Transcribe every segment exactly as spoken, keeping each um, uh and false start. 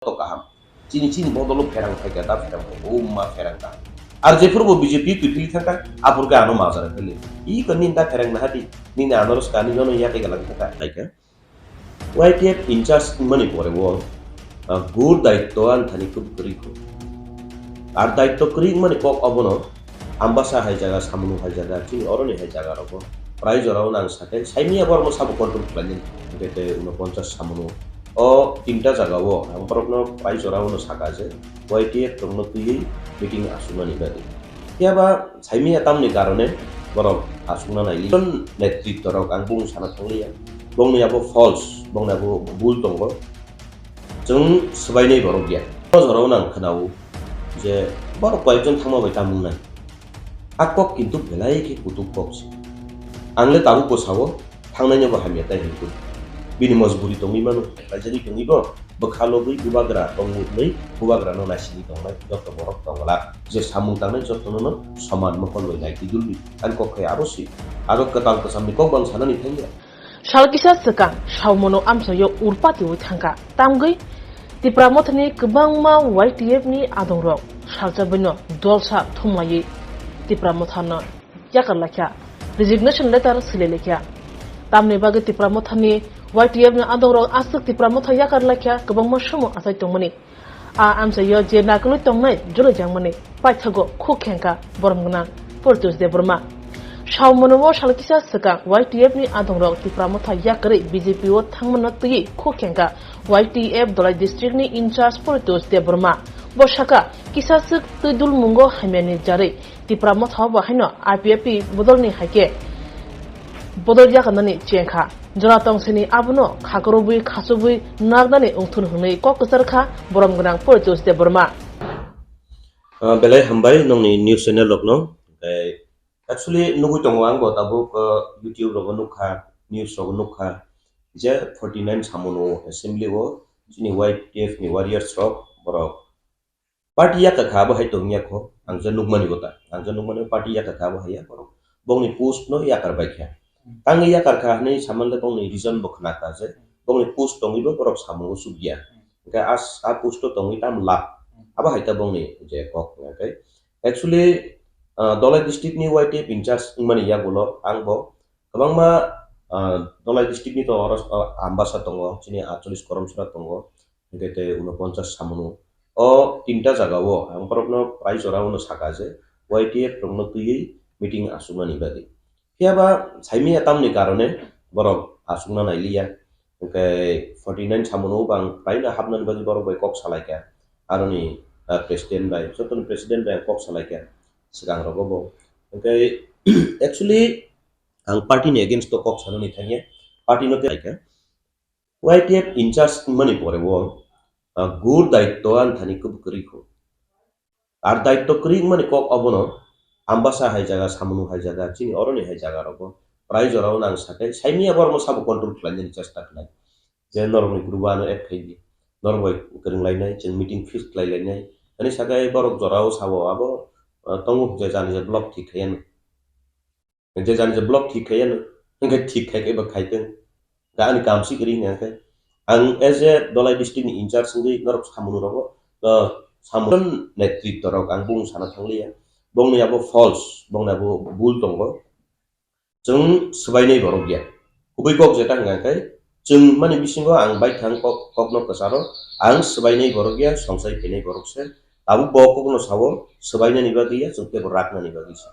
to kaham. Chini, chini bodolo pherang phaikha, da pherang phaikha, o ma pherang kaham. Ar jephuru bo B J P kwphili thangkha, aphuru khe ano majra phili. I ko nini da pherang nahadi, nini ano rwska, nini ano yakhe galang thangkha. Phaikha. Y T F in charge wngmani pore o, ah, gur daitto ani thani kwbwi kwrwi kho. Ar daitto kwrwi wngmani kok obono Ambasa hai jaga, Samunu hai jaga, chini oroni hai jaga rogo prai jorao nang sakhe, saimanya borokno sabo control khlainani. Hwnkhe tei unoponchas Samunu o tinta jagao ang borokno prai jorao no sakha je Y T F rokno twiwi meeting asuknani bagwi. Phiya ba saimanya tamni karone borok asukna naili. Netrito rok ang bung sana thangliya. Bongni abo false, bongni abo bul tongo. Chwng swbainai borok ya. O jorao nang khwnao je borok koyekjon thangma bai tamungnai. A kok kintu belai khe kutuk kok se. Ang le tabuk bo sao, thangnai no bo hamya tai hinwi. Bini mojburi tongwi mano, raijani tongwi bo bwkha logwi bubagra tongwi hwnwi bubagra no naisingwi tongnai joto borok tongla. Je samung tangnai joto no no soman mokol bai nai kidulwi. Ang kok khai abo si. Abo kwtal kwchamni kok bang sanani thangya. Sal kisa swkang Saumano amchaio urpatiwi thangkha. Tamgwi Tipra Mothani kwbangma Y T F ni adongrok salsa bwino dolsa thumlaiwi Tipra Mothano yakar laikha, resignation letter swilai laikha. Tamni bagwi Tipra Mothani Y T F ni adongrok aswk Tipra Motha yakar laikha, kwbangma somo achai tongmani. A amchaio je nakolwi tongnai jolojakmani paithago khuk khengkha borom gwnang Portus Debbarma. Saumano o sal kisa swkang Y T F ni adongrok Tipra Motha yakarwi B J P o thangmano twiwi khuk khengkha Y T F Dholai district ni in charge Portus Debbarma. Bo sakha, kisa swk twi dulmungo hamyani jarwi Tipra Motha bo haino I P F T bodolni hai khe bodol yakarnani chengkha. Jora tongsini abono khakorobwi khachubwi naknani wngthun hwnwi kok kwchar kha borom gwnang Portus Debbarma. Ah, belai hambai nongni news channel rokno. Tei actually nugwi tongo ang bo tabuk, ah, YouTube rogo nukha, news rogo nukha je forty nine Samono assembly o chini Y T F ni warriors rok borok party yakar kha abo hai tongya kho, ang je nukmani bo ta, ang je nukmani party yakar kha abo hai ya borok. Bongni post no yakar bai kha. Tangwi yakar kha hwnwi saman le bongni reason bo khna kha je bongni post tongwi bo borok samungo sukya. Hwnkhe as-, a post o tongwi tam lab. Abo hai ta bongni je kok hwnkhe. Actually, ah, Dholai district ni Y T F in charge wngmani yagulo ang bo kwbangma, ah, Dholai district ni to oro, ah, Ambasa tongo, chini atchollish Koromsora tongo. Hwnkhe tei unoponchas Samono. O tinta jagao ang borokno prai jorao no sakha je Y T F rokno twiwi meeting asuknani bagwi. Phiya ba saimanya tamni karone borok asukna nailiya. Hwnkhe forty nine Samono bo ang praino hapnani bagwi borok bai kok salaikha. Aroni, ah, president bai, jotoni president bai ang kok salaikha. Swkang rogo bo. Hwnkhe actually ang party ni against o kok sanani thangya. Party no tei Y T F in charge wngmani pore o, ah, gur daitto ani thani kwbwi kwrwi kho. Ar daitto kwrwi wngmani kok obono Ambasa hai jaga, Samono hai jaga, chini oroni hai jaga rogo prai jorao nang sakhe, saimanya borokno sabo control khlainani chesta khlai. Je norokni group ano add khai di, norok bai kwrwng lainai, chwng meeting fix khlai lainai. Ani sakhe borok jorao sabo abo, ah, tongo je jani je block thik khai ano. Je jani je block thik khai ano, hwnkhe thik khai khe bo khai tong. Da ani kam si kwrwi hwnkhe ang as a Dholai district ni in charge wngwi norok samung rogo, ah, samung netrito rok ang bung sana thangliya. Bongni abo false, bongni abo bul tongo. Chwng swbainai borok ya. Kubui kok jeta hwnkha khe, chwng mani bisingo ang baithang kok, kokno kwcharo, ang swbainai borok ya, songsai phainai borok se. Tabuk bo kokno sao, swbainani bagwi ya, chwng teibo raknani bagwi se.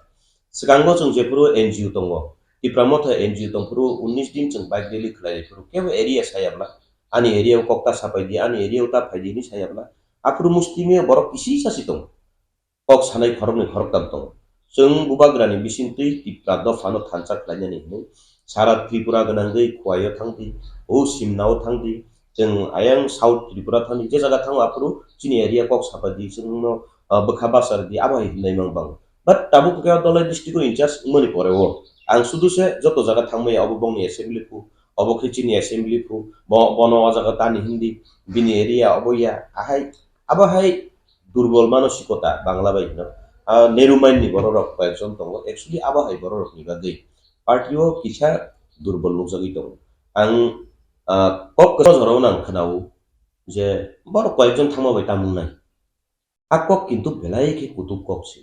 Swkango chwng jephuru N G O tongo, Tipra Motha N G O tongphuru unis din chwng bike rally khlai phuru kebo area saya bla, ani area o kok ta sapai di, ani area o ta phai di hinwi saya bla, aphuru musti mia borok kisi sasi tongo. Kok sanai khoroknwi khoroktam tongo. Chwng bubagrani bisingtwi Tipra dophano thansa khlainani hwnwi sara Tripura gwnangwi Khowai-o thangdi, o Simna-o thangdi, chwng ayang South Tripura thangdi, je jaga thango aphuru chini area kok sapai di, chwngno, ah, bwkha bachar di, abo hai hwnwi mang bango. But tabuk hwnkhe o Dholai district-o in charge wngmani pore o ang sudu se joto jaga thangmaya, obo bongni assembly phu, obo khe chini assembly phu, bo-, bono o jaga tani hindi, bini area obo ya, ahai, abo hai durbol manosikota Bangla bai hino. Ah, Nehru mind ni borok rok koyekjon tongo. Actually, abo hai borok rok ni bagwi party o kisa durbol nukjagwi tongo. Ang, ah, kok kwchajora o nang khwnao. je borok koyekjon thangma bai tamung nai. A kok kintu belai khe kutuk kok se.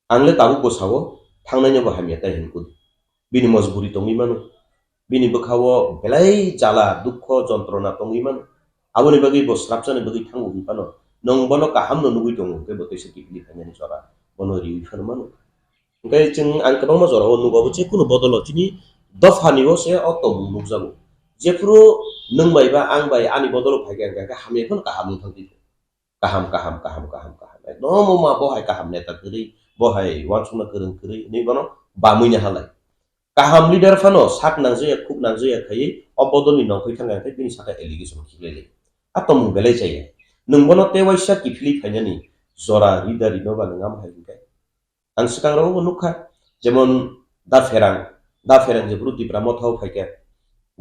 Ang le tabuk bo sao, thangnai no bo hamya tai hin kudi. Bini mojburi tongwi mano. Bini bwkha o belai jala, dukho, jontrona tongwi mano. Aboni bagwi bo swrapsa ni bagwi thango hin phano. Nwng bono kaham no nugwi tongo, hwnkhe bo teisa kiphilwi phainani jora bono riwi phano mano. Hwnkhe chwng ang kwbangma jora o nugo, bo je kunu bodol o chini dopha ni o se o tongmung nukjago. Jephuru nwng bai ba ang bai ani bodol o phaikha, hwnkhe hamya phano kaham wng thang di. Kaham, kaham, kaham, kaham, kaham. Ekdom wngma bo hai kaham neta kwrwi, bo hai uansukna kwrwng kwrwi, hinwi bono bamwi na halai. Kaham leader phano sak nangjaya, khuk nangjaya khaiwi o bodolni nongkhoi thangkha, hwnkhe bini saka allegation khiklai lai. A tongmung belai chaya. Nwng bono tei waisa kiphilwi phainani jora rida rino ba nwng am hai hwnkhe. Ang swkang rogo bo nukha, jemon Da Pherang, Da Pherang jephuru Tipra Motha o phaikha,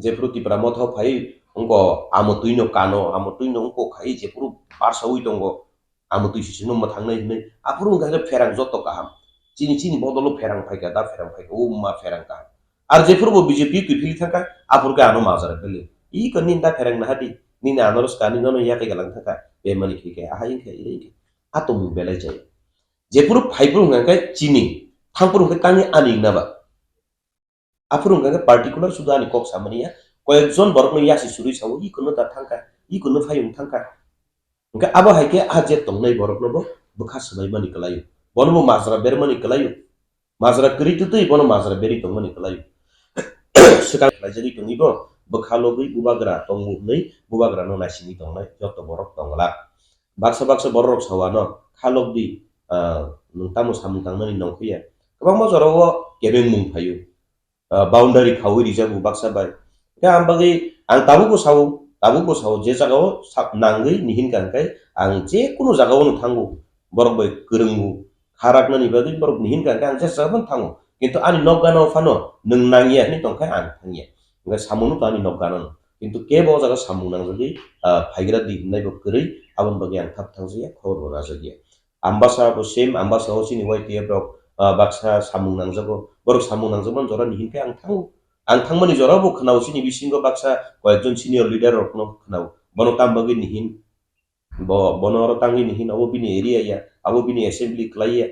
jephuru Tipra Motha o phai wngkha amotwi no kano, amotwi no wngkha khai jephuru barsawi tongo, amotwi sisi no mwthangnai hinwi, aphuru wngkha khe Pherang joto kaham, chini chini bodol o Pherang phaikha, Da Pherang phaikha, o ma Pherang kaham. Ar jephuru bo B J P kiphilwi thangkha, aphuru khe ano majra belwi, iko nini Da Pherang naha di, nini ano rwska, nini nono yakai galang thangkha, bemani khe khe, ahai wngkha, ire wngkha, a tongmung belai chaya. Jephuru phaiphuru hwnkha khe chini, thangphuru hwnkhe tangwi ani wngna ba. Aphuru hwnkha khe particular sudu ani kok samani ya, koyekjon borokno yasi surwi sao, "Ikono da thangkha, ikono phayung thangkha." Hwnkhe abo hai khe a je tongnai borokno bo bwkha swbaimani kwlaio, bono bo majra bermani kwlaio, majra kwrwi twtwi bono majra berwi tongmani kwlaio. Swkang khlaijagwi tongwi bo bwkha logwi bubagra tongo hwnwi bubagrano naisingwi tongnai joto borok tongla. Baksa baksa bororok sawano kha lok di, ah, nwng tamo samung tangmani nongkhuya. Kwbangma jorao kebengmung phaio. Ah, boundary khaui rijago baksa bai. Khe ang bagwi, ang tabukbo sao, tabukbo sao, je jagao sa-, nangwi nihinkha hwnkhe ang jekunu jagao no thango, borok bai kwrwngbo kha raknani bagwi borok nihinkha hwnkhe ang je jagao no thango. Kintu ani nok gana o phano nwng nangya hinwi tongkhe ang thangya. Hwnkhe samungno to ani nok gana no. Kintu kebo o jaga samung nangjagwi, ah, phaigra di hwnnai bo kwrwi, aboni bagwi ang thap thangjakya, khobor bo rwjakya. Ambasa bo same, Ambasa o chini Y T F rok, ah, baksa samung nangjago. Borok samung nangjakmani jora ni hinkhe ang thango. Ang thangmani jora bo khwnao chini bisingo baksa koyekjon senior leader rokno khwnao. Bono tam bagwi ni hin, bo, bono oro tangwi ni hin, obo bini area ya, abo bini assembly kwlai ya.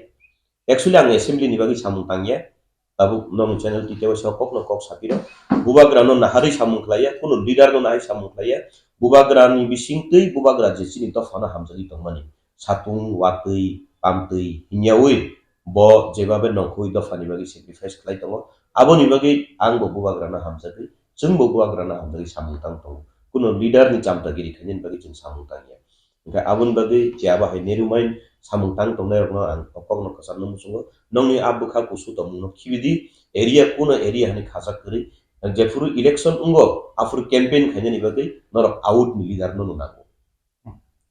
Actually, ang assembly ni bagwi samung tangya. Tabuk nokni channel twi teibo sa kokno kok sapiro. Bubagrano naharwi samung khlaiya, kuno leader no naharwi samung khlaiya. Bubagrani bisingtwi bubagra je chini dophano hamjagwi tongmani. Satung, watwi, pamtwi hinyawi bo jebabe nongkhoi dophani bagwi sacrifice khlai tongo. Aboni bagwi ang bo bubagrano hamjagwi, chwng bo bubagrano hamjagwi samung tang tongo. Kuno leader ni chamtagiri khainani bagwi chwng samung tangya. Hwnkhe aboni bagwi je abo hai Nehru Mine samung tang tongnairokno ang o kokno kwcharno muchungo. Nokni a bwkha kusu tongmungno khibi di, area kuno area hani khajak kwrwi. Jephuru election wngo, aphuru campaign khainani bagwi norok out ni leader no nango.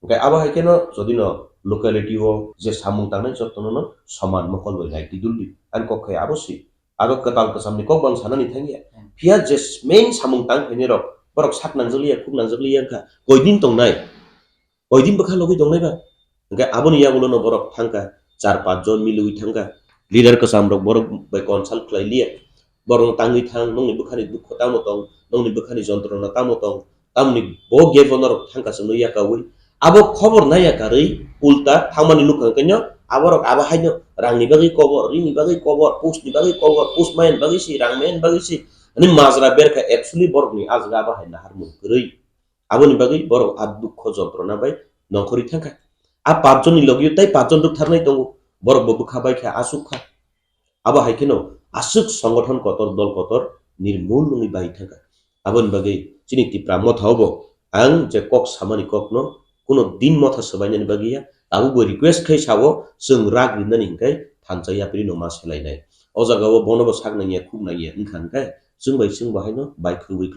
Hwnkhe abo hai kheno jodi no locality o je samung tangnai jotono no soman mokol bai naitwi dul di. Ani kok khai abo se. Aro kwtal kwchamni kok bang sanani thangya. Hmm. Phiya je main samung tang khainai rok, borok sak nangjak liya, khuk nangjak liya wngkha. Koidin tongnai? Koidin bwkha logwi tongnai ba? Hwnkhe aboni yagulo no borok thangkha, char panch jon milwi thangkha. Leader kwcham rok borok bai consult khlai liya. Borok tangwi thang, nokni bwkhani dukho tamo tong, nokni bwkhani jontrona tamo tong, tamoni bo gap o norok thangkha chwngno yakaui. Abo khobor naiya karwi ulta thangmani nukha hwnkhe no, aborok abo haino rangni bagwi kobor, rini bagwi kobor, post ni bagwi kobor, post maiya bagwi si, rang maiya bagwi si, ani majra berkha actually borokni ah jaga abo hai naharmung kwrwi. Aboni bagwi borok ah dukho jontrona bai nongkhorwi thangkha. Ah panch jonni logio tai panch jon rwktharnai tongo, borok bo bwkha baikha, aswk kha. Abo hai kheno aswk songothon kotor, dol kotor nirmul wngwi bai thangkha. Aboni bagwi chini Tipra Motha o bo ang je kok samani kokno kuno din motha swbainani bagwi ya, tabukbo request khai sao, chwng rak rinani hinkhe thansa yapri no ma selainai. O jaga o bono bo sak nangya, khuk nangya wngkha hinkhe chwng bai chwng bo haino bai khwrwngwi.